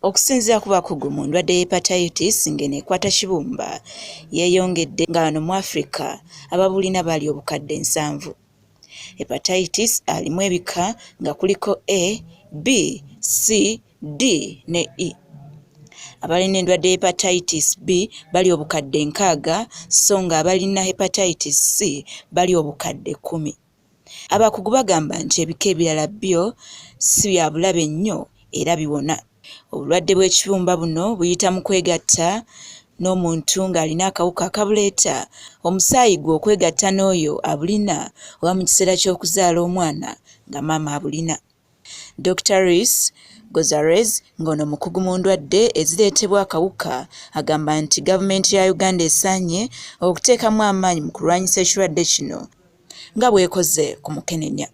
Okusinziira ku bakugu mu ndwadde ya Hepatitis ng'eno ekwata kibumba, yeeyongedde nga wano mu Afrika ababulina bali 70,000. Hepatitis alimu ebika nga kuliko A, B, C, D ne E. Abalina endwadde ya Hepatitis B bali 60,000 sso nga abalina Hepatitis C bali 10,000. Abakugu bagamba nti ebika ebirala byo si bya bulabe nnyo era biwona. Obulwadde bw'ekibumba buno buyita mu kwegatta n'omuntu ng'alina akawuka akabuleeta, omusaayi gwe okwegatta n'oyo abulina oba mu kiseera ky'okuzaala omwana nga maama abulina. Dokita Luis Gonzalez ng'ono mukugu mu ndwadde ezireetebwa akawuka agamba nti gavumenti ya Uganda esaanye okuteekamu amaanyi mu kulwanyisa ekirwadde kino nga bw'ekoze ku mukenenya.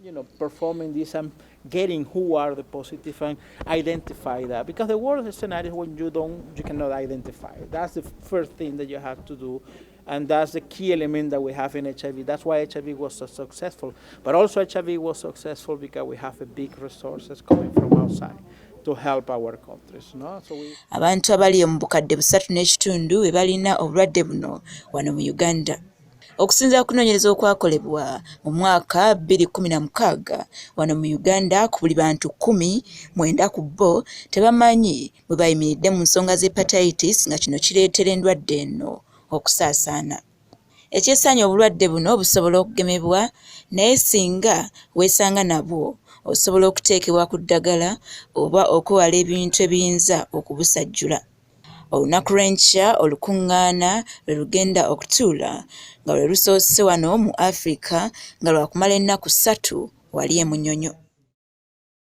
Getting who are the positive and identify that, because the worst scenario is when you don't, you cannot identify. That's the first thing that you have to do, and that's the key element that we have in HIV. That's why HIV was so successful. But also HIV was successful because we have a big resources coming from outside to help our countries. No? So we Abantu abali mu 3,500 be balina obulwadde buno wano mu Uganda. Okusinziira ku kunoonyereza okwakolebwa mu mwaka 2016 wano mu Uganda, ku buli bantu 10, 9 ku bo tebamanyi bwe bayimiridde mu nsonga za hepatitis, nga kino kireetera endwadde eno okusaasaana. Eky'essanyu, obulwadde buno busobola okugemebwa, naye singa weesanga nabwo osobola okuteekebwa ku ddagala oba okwewala ebintu ebiyinza okubusajjula. Olunaku lw'enkya olukuŋŋaana lwe lugenda okutuula nga lwe lusoose wano mu Afrika nga lwakumala ennaku 3 wali e Munyonyo.